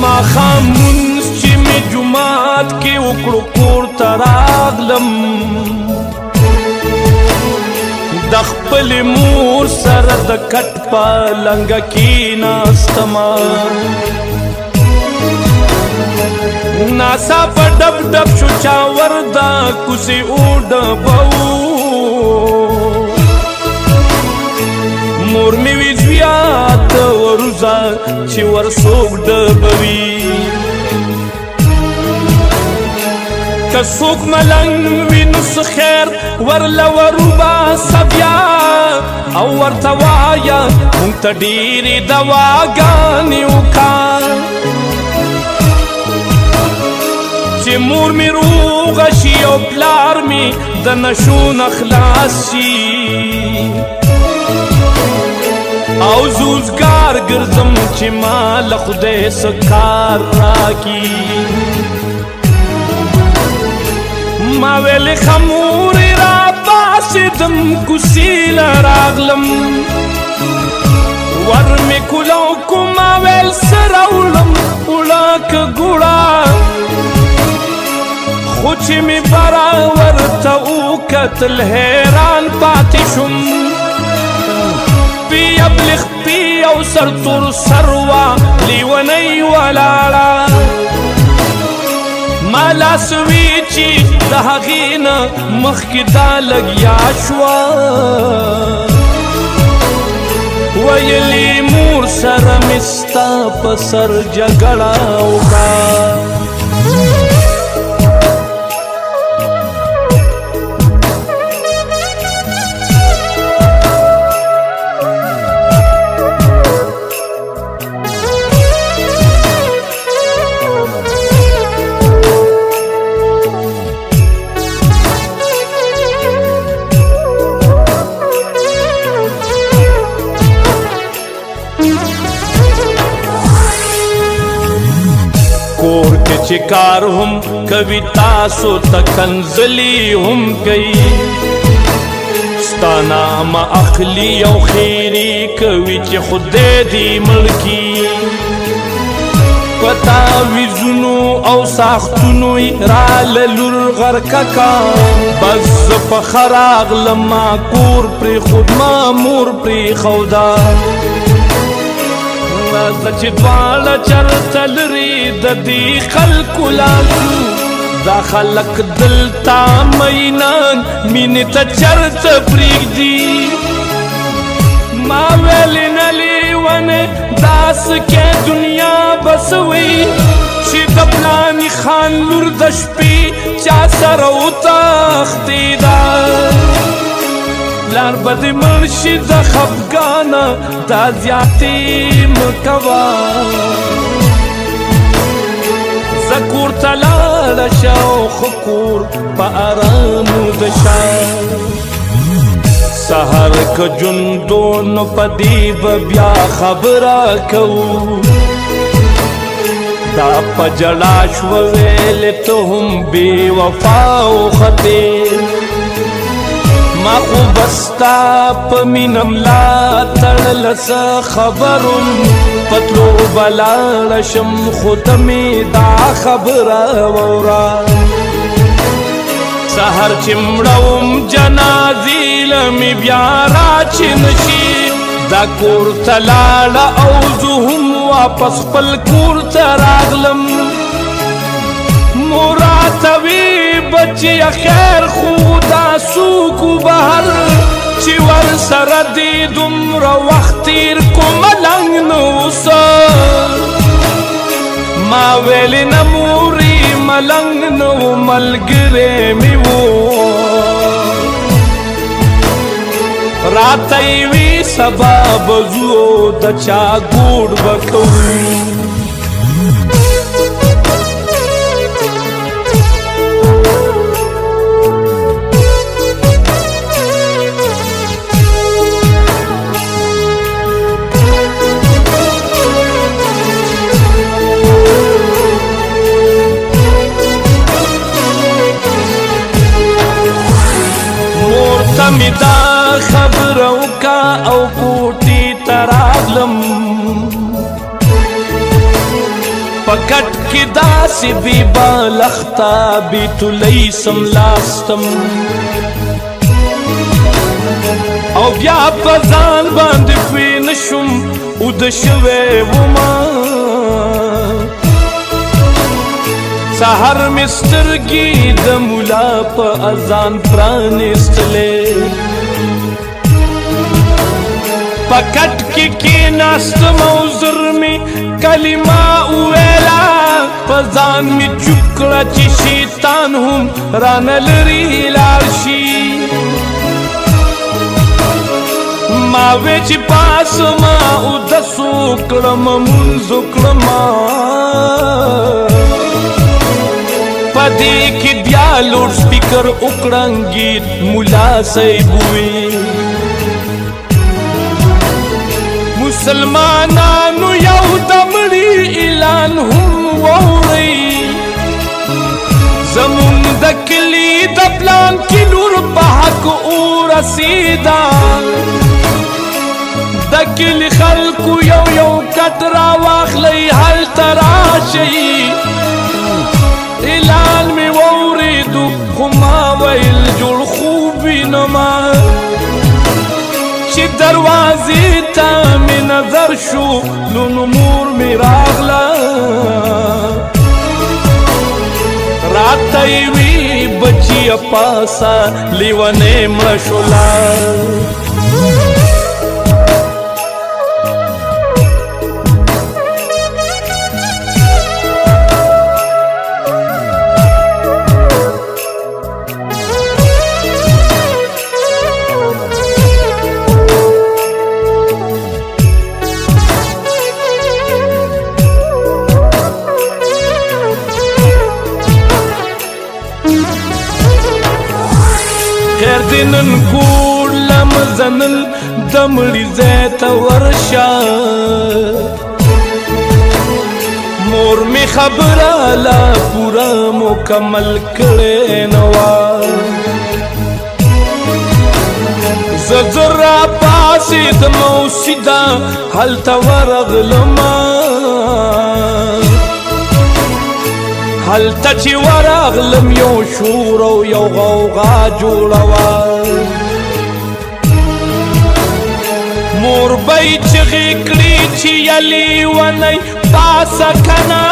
ماښام مونځ چې مې جومات کې وکړو، کور ته راغلم. د خپل مور سره د کټ په لنګه کېناستمه. ناسا په ډب ډب شو، چا وردا کوسې وډبو. مور مې وی زویا ته وروځه چې ورڅوک ډبوي. که څوک ملنګ وي نو څه خیر، ورله وروباسه بیا او ورته وایه مونږ ته ډېرې دواګانې وکا. چې مور مې روغه شي او پلار مې د نشو نه خلاص شي، او زوزګار ګرځم چې ما له خدای څه کار راکي. ما ویل خمورې را پاڅېدم، کوڅې له راغلم، ور مې کولاو کو. ما ویل څه راوړم، اوړه که ګوړه؟ خو چې مې برا ورته وکتل، حیران پاتې شوم. پی ابلخ پی او سر تور سروا لیونی ولاړه. ما لاس وی چې د هغې نه مخکې دا لګیا شوه، ویلي مور سره مې ستا په سر جګړه وکړه. کور کې چې کار هم کوي، تاسو ته کنزلی هم کوي، ستا نام اخلي او خیری کوي چې خدای دې ملکی. پتا ویزونو او ساختونو را لور غرکا کا. بس په خراغ لما کور پر خود ما مور پر خودا. راځه چې دواړه چرته لري د دې خلکو لاسو. دا خلک دلته مینان مینې ته چرته پرېږدي. ما ویل نه لیونه داس کې دنیا بس وي چې د پلاني خان لور د شپې چا سره وتښتېده. لار به دې مړ شي د خفګانه، دا زیاتې مه کوه. زه کور ته لاړه شه او ښه کور په ارام وده شه. سهار که ژوندو نو په دې به بیا خبره کوو. دا په ژړا شوه، ویلې ته هم بې وفا وختې. ما خو بستا په مینه ملا تړله، څه خبروم پتلو به شم، خو ته مې دا خبره واوره. سهار چې مړوم جنازې له مې بیا راچې نشي. دا کور ته لاړه او زه هم واپس خپل کور ته راغلم. مور راته وی بچیه خیر خو دا څوک بهر چې ور سره دې دومره وخت تېر کو، ملنګ نه اوسه؟ ما ویل نه مورې، ملنګ نه و، ملګری مې و. راته یې وی سبا به ځو، د چا ګوډ به کوو. مور ته مې دا خبره وکا او کوټې ته راغلم. پکټ کې داسې بې بالښته بې تولۍ سملاستم، او بیا په ځان باندې پوه نه شوم اوده شوی ومه. سهار مې سترګې د مولا په اذان پرانیستلې، په کټ کې کېناستم او زر مې کلمه وویله، په ځان مې چوپ کړه چې شیطان هم رانه لرې لاړ شي. ما وې چې پاسم اودس وکړم مونځ وکړم، په دې کې بیا لوډ سپیکر وکړنګېد ملا صاحب ووی مسلمانانو یو د مړي اعلان هم واورئ، زمونږ د کلي د پلان کې لور په حق ورسېده، د کلي خلکو یو یو کټ راواخلئ هلته راشئ. اعلان مې واورېدو خو ما ویل جوړ خوب وینمه، چې دروازې ته مې نظر شو نو مور مې راغله، راته یې وی بچیه پاسه لیونی مړه شوله. خیر دې نن کور لم زنل د مړي ځای ته ورشه، مور مې خبره لا پوره مکمل کړې نه وه. زه زر راپاڅېدم او سیده هلته ورغلمه، هلته چې ورغلم یو شور او یو غوغا جوړه وه. مور به یې چغې کړې چې یا لیونی پاسه که نه،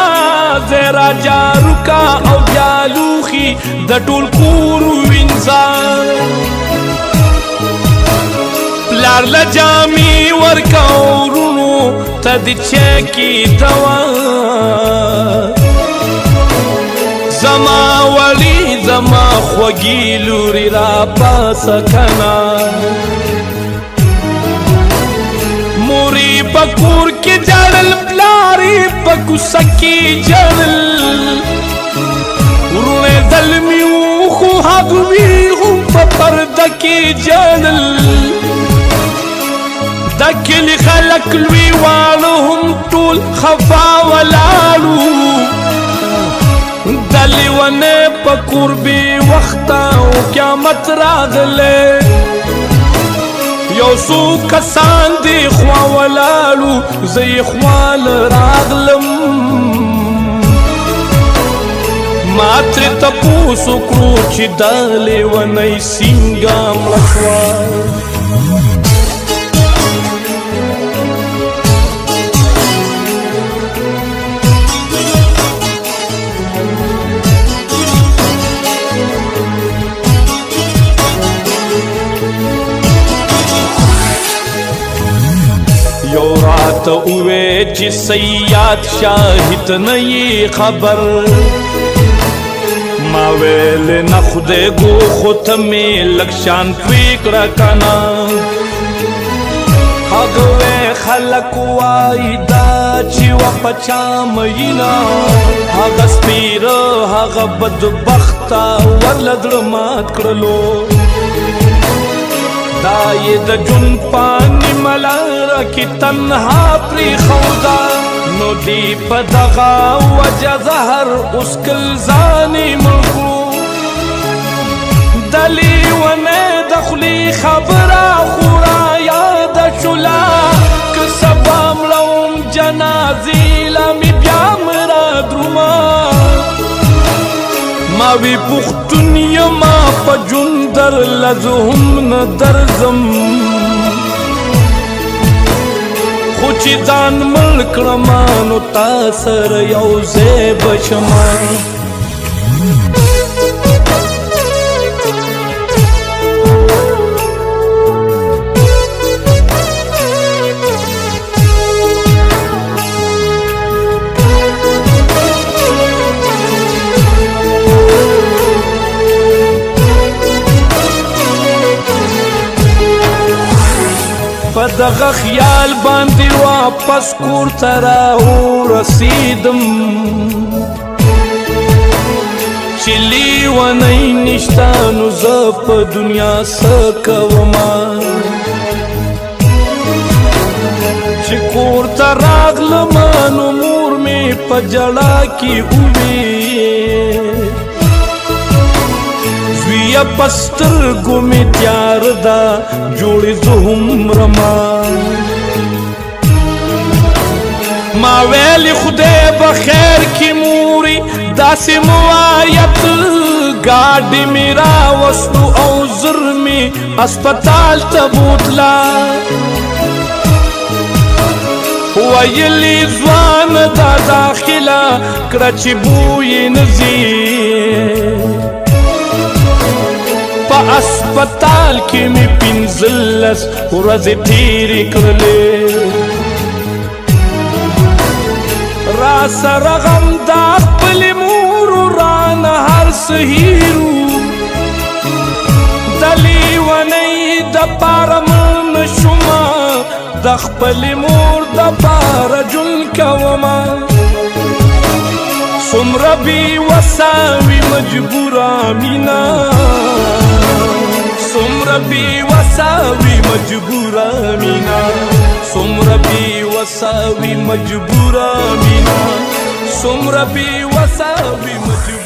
ځای را جارو کا او بیا لوښي د ټول کور ووینځه. پلار له جامې ورکه وروڼو ته دې چکې دوا، زما وړي زما خوږې لورې را پاسه که نه. مورې په کور کې ژړل پلار یې په کوڅه کې ژړل، وروڼه یې زلمي وو خو هغوی هم په پرده کې ژړل. د کلي خلک لوی واړه هم ټول خفه ولاړو، د لیونی په کور بې وخته او قیامت راغلی. یو څو کسان دې خوا ولاړو زه یې خوا له راغلم، ما ترې تپوس وکړو چې دا لیونی څنګه مړه شوه. یو راته ووی چې صیاد شاهد نه یې خبر، ما ویل نه خدای ګو خو ته مې لږ شان پوی کړه که نه. هغه وی خلک وایي دا چې وه په چا میینه، هغه سپیره هغه بدبخته ورله زړه مات کړلو. دا یې د ژوند په نیمه لاره کې تنها پرېښوده، نو دی په دغه وجه زهر اوسکل ځان یې مړ کړو. د لیونی د خولې خبره خو را یاده شوله، که سبا مړه وم جنازې له مې بیا مه دروما. ما وی پښتون یما په جون در لزهم نه درځم، خو چې ځان مړ کړم نو تا سره یو ځای به شمه. په دغه خیال باندې واپس کور ته راورسېدم، چې لیونی نشته نو زه په دنیا څه کومه. چې کور ته راغلم نو مور مې په ژړا کې وویل، زویه په سترګو مې تیاره ده جوړې زه هم رمه. ما ویلې خدای به خیر کړي مورې داسې مه وایه، ګاډي مې راوستو او زر مې هسپتال ته بوتله. ویلې ځوان دا داخله کړه چې بوی نه ځي، په هسپتال کې مې 15 ورځې تېرې کړلې. را سره غم د خپلې مور رانه هر څه هېرو، د لیونۍ دپاره مړ نه شومه، د خپلې مور دپاره ژوند کومه. څومره بې وسه وي مجبوره مینه، څومره بې وسه وي مجبوره مینه، څومره بې وسه وي مجبوره مینه، څومره بې وسه وي مجبوره.